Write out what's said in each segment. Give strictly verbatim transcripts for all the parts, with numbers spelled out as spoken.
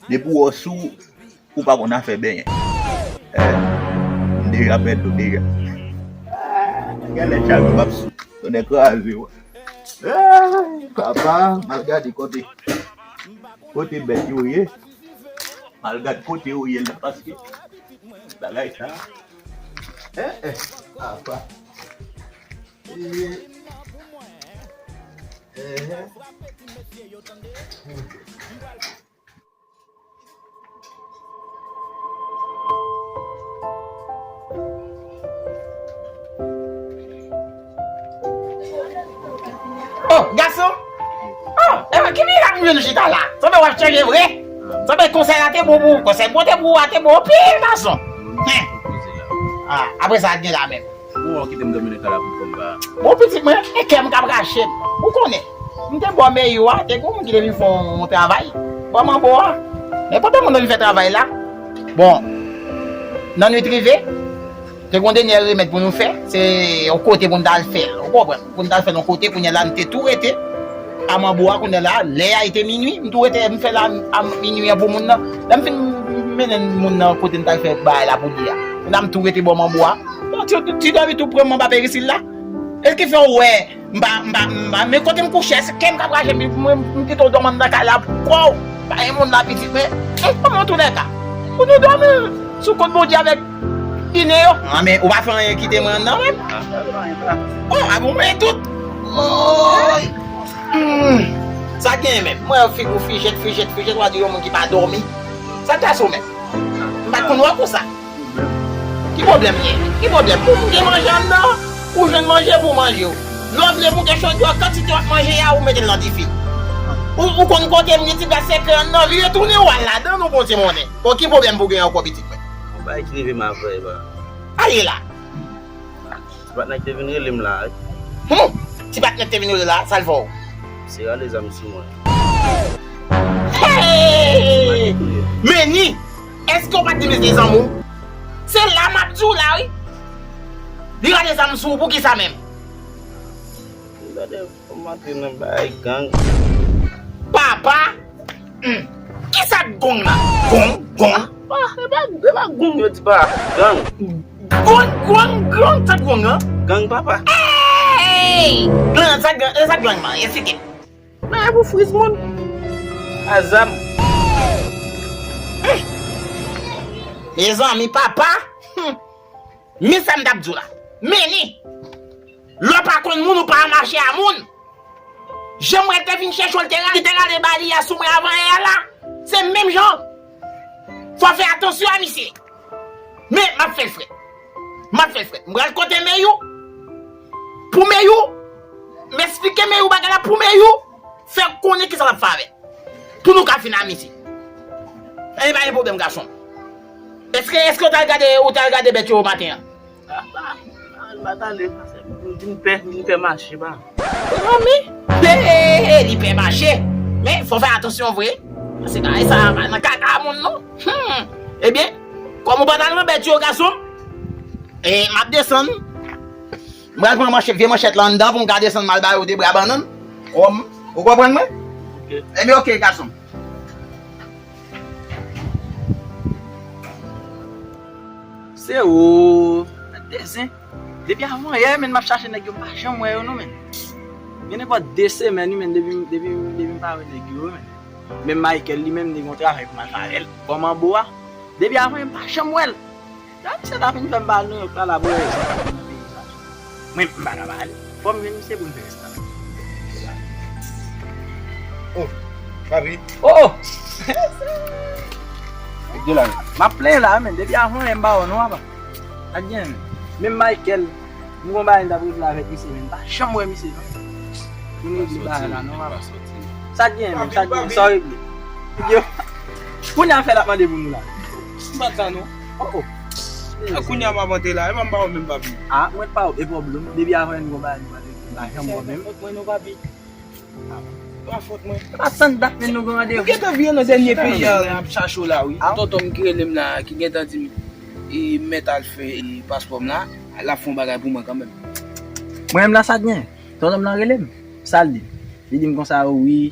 Depi w wè w sou, ou pa konn afè benyen. Eh, m deja pèdi w deja. Ah, genlè chak jou m ap sou. Tonnè kraze w. Eh, papa, m al gade kote, kote bèt yo ye. M al gade kote yo ye la, paske bagay sa. Eh, eh, papa. Eh, eh. Oh, gason! Oh, ewa, ki mirak m jwenn chita la? Sanble w ap chanje vre? Sanble konsèy la te bon pou ou. Konsèy m pote pou ou a te bon anpil, gason. Hen. Ah, apre sa, gen la menm. Ou wè w kite m dòmi nan kay la pou kòm pa. Bon, pitit mwen, e kè m k ap rache m. Ou konnen, m te bò Meyou a, te gen yon moun ki te vin fè yon travay bò Manbo a. Men pandan moun nan vin fè travay la, bon, nan nwit rive, te gen yon dènye remèd pou nou fè, se yon kote pou n t al fè l, ou konprann? Pou n t al fè l yon kote, kounye a la, n te tou rete a Manbo a, kounye a la, lè a te minui, m tou rete, m fè la a minui an pou moun nan. Lè m fin mennen moun nan kote n t al fè bagay la pou li a, kounye a m tou rete bò Manbo a. Bon, ti, ti dòmi tou pran m anba perisil la. E ki fè w wè, m pa, m pa, m pa, men kote m kouche a, se kè m k ap rache m, mwen, m kite w dòmi nan kay la pou kò w. Pa gen moun la, pitit, men, hmm, kòman w tounen ka? Pou nou dòmi sou kont Bondye avèk Ginen yo. Ah, men ou pa fè anyen kite mwen anndan menm? Oh, a bon, mwen tout. Oh. Hmm. Sa gen menm? Mwen figi w fijèt, fijèt, fijèt, w a di yon moun ki pa dòmi. Sa k pase w menm? M pa t konn wè w konsa. Ki pwoblèm li ye? Ki pwoblèm? Ou gen manje anndan, ou jwenn manje pou w manje w. Lè w vle moute chodyè, kantite w ap manje a, ou mete l nan dife. Ou, ou konn kote m gen ti bèt sekrè anndan, vire tounen w al ladan l, ou pran ti monnen. Bon, ki pwoblèm pou w gen ankò, pitit mwen? Yon bagay ki rive m avè, ba. Ale la. Ti patnè ki te vin rele m la, wi. Hum! Ti patnè ki te vin rele la, sa l fè w? Se rale zam sou mwen. Hey! Meni! Èske w pa t di m se zanmi w? Se la m ap di w la, wi. Li rale zam sou ou, poukisa menm? Li rale Fò m antre nan bagay gang. Papa! Hmm. Kisa k gong la? Gong, gong. Ah, e pa, e pa gong yo di pa. Gang. Gong, gong, gong, sa k gong lan? Gang, papa. Hey! Gang, sa k gang, e sa k gang lan? Eksplike m. Nan e pou friz moun. A zam. Hmm. Mezanmi, papa. Hmm. Men sa m t ap di w la. Meni. Lè w pa konn moun, ou pa mache a moun. Jan mwen te vin chèche w, l te ra-, li te rale bali a sou mwen avan yè a la. Se menm jan. Fò w fè atansyon a misye. Men, m ap fè l frèt. M ap fè l frèt. M pral kote Meyou. Pou Meyou, m eksplike Meyou bagay la pou Meyou. Fè konnen kisa l ap fè avè l. Pou nou ka fin amisi. E pa gen pwoblèm, gason. Èske, èske w t al gade, ou t al gade bèt yo maten an? Ah, pa, pa, pa t ale, paske m vin pè, m vin pè mache, pa. Mezanmi, he, he, he, li pè mache. Men, fò fè atansyon vre. Paske bagay sa, pa nan kaka moun, non. Hmm. Ebyen, kòm ou pa t al nan bèt yo, gason, e, m ap desann. M pral pran manchèt, vye manchèt la anndan pou m ka desann m al ba yo de bra bannann. Ou, ou konprann mwen? Ok. Ebyen, ok, gason. Se ou, tèt de zen. Depi avan yè, men, m ap chache nèg yo, m pa janm wè yo, non, men. Gen nenpòt de semèn, wi, men, depi, depi, depi m pa wè nèg yo, men. Men Michael, li menm, li gen yon travay pou m al fè avè l. Bò Manbo a. Depi avan yè, m pa janm wè l. Sa misye ta fin fè m ba Nouyòk la, la, bwè, sa pa nan peyi sa. Mwen, m pa ka ba li. Fò m jwenn misye pou m fè rès la. Oh, papi. Oh! Nèg de la, wi. M ap plenyen la, men. Depi avan yè, m pa wè w non, papa. Ak gen, men. Menm Michael, m gon bagay m t ap regle avèk misye, men. M pa janm wè misye, non. Pou nou regle bagay la, non, papa. Sa k gen, men, sa k gen, sa w regle? Yo. Kounye a fè l ap mande pou nou la. M pa t la, non. Oh, oh. E kounye a m ap antre la, e pa m pa wè menm, papi. Ah, mwen pa wè, e pwoblèm. Depi avan yè nou gon bagay nou pa t regle, m pa janm wè menm. Fòt mwen non, papi. Pa fòt mwen. Pa sann dat men nou gon randevou. M gentan vin nan dènye peyi a, ap chache w la, wi. Ah. Tonton m ki rele m la, ki gentan di m, e, m mèt al fè, e, paspò m la, l ap fè yon bagay pou mwen kanmenm. Mwen menm la, sa k gen? Tonton m nan rele m. Sa l di m? Li di m konsa, wi,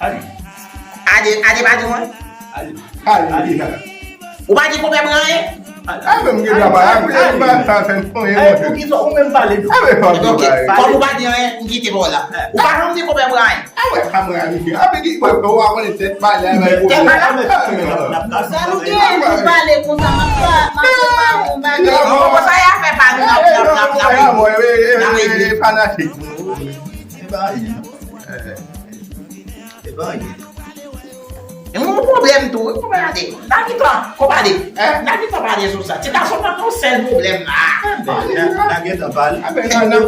Ade, Ade pa di mwen. Ou pa di konpè mwen anyen? A menm gen dwa pa la, men pa sa fè m konyen mwen. Poukisa ou menm pale tou? A men pa Ok, kòm ou pa di anyen, m kite bò la. Ou pa janm di konpè mwen anyen. A wè kamera misye. A men ki wè ou pa konnen tèt malè avèk Tèt malè? Sa nou gen pou pale konsa, m ap pa, m ap prepare yon bagay. Bon, konsa y a fè pa nou, n ap, n ap, n ap, n ap regle. N ap regle. Fanatik. Se pa anyen. Anyen. E mwen gen pwoblèm tou, wi, konpè Ade. N a gentan, konpè Ade, n a gentan pale sou sa. Ti gason pa gen yon sèl pwoblèm la. N a gentan pale.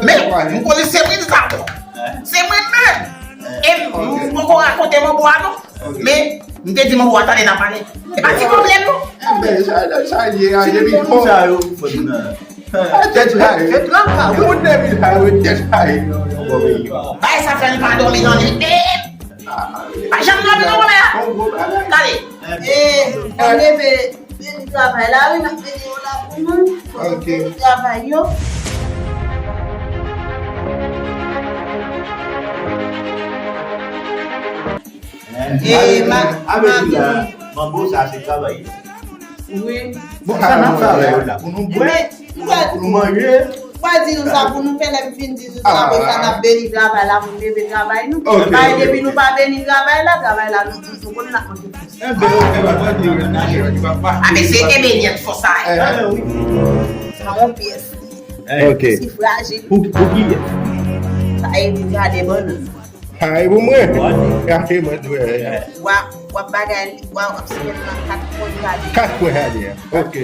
Men, m konnen se mwen ki sa. Se mwen menm. E m poko rakonte manbo a non. Men, m te di manbo a tande n a pale. E pa ti pwoblèm non. Enben, sa, sa ye a, depi fò. Sa yo fò nan. Tèt chaje. Se traka, wi. Moun depi sa yo tèt chaje nan yon bò peyi. Bay sa fè n pa dòmi nan li. Pa janm dòmi non, konpè a. Tande. E, n ap leve, vin travay la, wi, n ap mete yo la pou nou. Ok. Travay yo. E, ma, avèk ma, la, manbo sa se travay. Wi. Bon, sa n ap fè avè yo la, pou nou bwè, pou nou manje. Mwen di nou sa pou nou fè, lè m fin di nou sa, apre sa n ap beni travay la, pou nou leve travay nou. Ok, ok. Depi nou pa beni travay la, travay la, nou, nou konn n ap manke plis. Enben, ok, pa di yo nan aje, pa, pa. A, men se enben nèt fò sa. Sa yon pyès. Ok. Si frajil. Pou, pou kiyès? Sa e pou jaden bannann. Ay, pou mwen. Gade mwen, wè. W ap, w ap bagay, w ap, w ap simen nan kat kwen jaden. Kat kwen jaden an. Ok.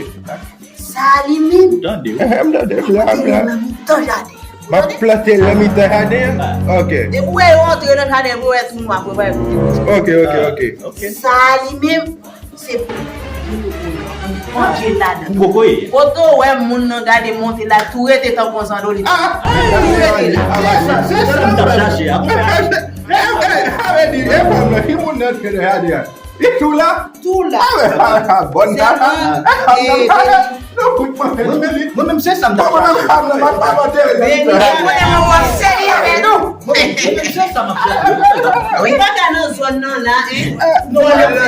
Sa li menm. Tande, wi. Ehe, m tande, m la, m la. Nan mitan jaden. M ap plante l nan mitan jaden an. Ok. Depi w wè yo antre nan jaden, pou w wè si nou ap prepare pou te. Ok, ok, ok. Sa li menm. Se pou manje ladan. Pou kokoye. Kote w wè moun nan gade monte la, tou rete tankou yon zandolit. Ah, tou rete la. Se sa, se sa m t ap chache a. Sa vle di, e fanm nan, ki moun nan te gade a? Li tou la? Tou la. Ah, bòn sa. Mwen menm, se sa m t ap chache. Mwen menm, mwen menm, se sa m ap chache. Wi. Li pa ka nan zòn nan la, en. Non, mwen menm,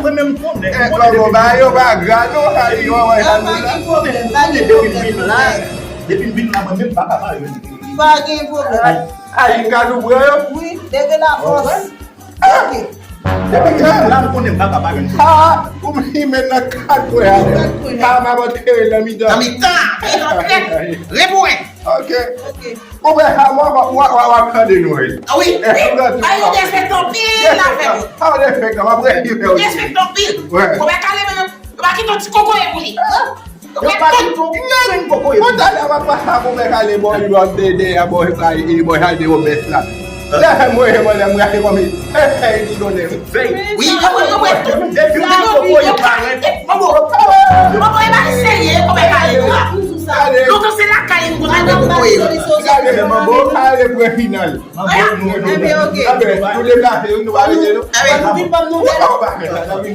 mwen menm konnen. Mwen konnen depi m vin la, depi m vin la, mwen menm m pa ka pa jwenn. Pa gen pwoblèm. Ay, gad ou pran yo? Wi, leve la fòs. Ok. Depi m vin la, m konnen m pa ka pa jwenn. Ha! Ou menm nan kat kwen a. Ha, m ap antre nan mitan. Nan mitan. Repwen. Ok. Ok. Ou wè, ha, w ap, w ap, w ap, w ap tande nou, wi. Ah wi, wi. Ay, yo derespekte anpil, la fè. Ha, w derespekte, w ap rele yo. Derespekte anpil. Wi. Ou wè, kale menm, yo pa kite yon ti kokoye pou li. Yo pa kite yon grenn kokoye pou li. Talè w ap pase a konbyen kale bò, li bò dèyè, bò, bò jaden Wobès la. Lè mwen, mwen, lè mwen, mwen, mwen, e, e, li donnen. Wi, yo, yo, yo, yo. Depi yon kokoye parèt. Manbo, manbo, e pa li serye, konbyen kale nou la. Lontan se lakay nou konn al pran kokoye. Gade, manbo, ale pran final. Manbo, nou, nou, nou. Enben, ok. Enben, nou deplase, wi, nou pa rete, non. Enben, nou vin ban m nouvèl. Enben,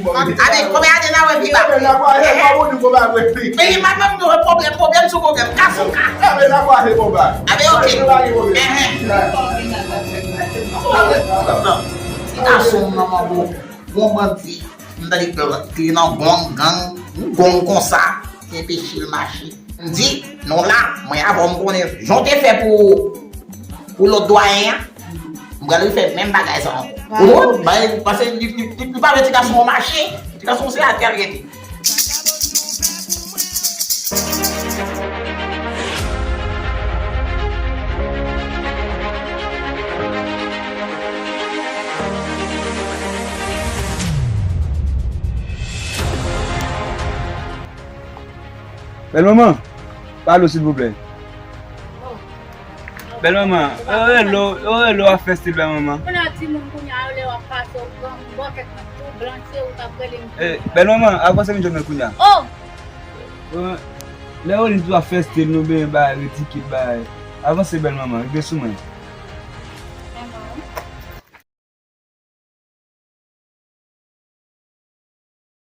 konbyen ane n a wè pi ba? Enben, n a kwaze, manbo, nou konn pa wè pi. Men, pa ban m nouvèl, pwoblèm, pwoblèm sou pwoblèm, ka sou ka. Enben, n a kwaze, konba. Enben, ok. Nou pa gen pwoblèm. Enhen. Ti gason m nan, manbo, bon bandi. M tande ke li nan gang, gang, yon gang konsa, ki enpeche l mache. M di, non la, mwen avè w m konnen jan w te fè pou, pou lòt dwayen an, m pral refè menm bagay sa ankò. Ou konprann? Bay, paske li, li, li, li pa vle ti gason an mache, ti gason se atè l rete. Bèl manman, pale w silvouplè. Bèl manman, yo rele w, yo rele w ap fè stil bèl manman. Kounye a timoun kounye a yo lè w ap pase w pran m bòkèt nan tou blanche ou t ap rele m. Eh, bèl manman, avanse vin jwenn mwen kounye a. Oh! Lè yo di w ap fè stil nou byen bay ridikil bay. Avanse bèl manman, rive sou mwen.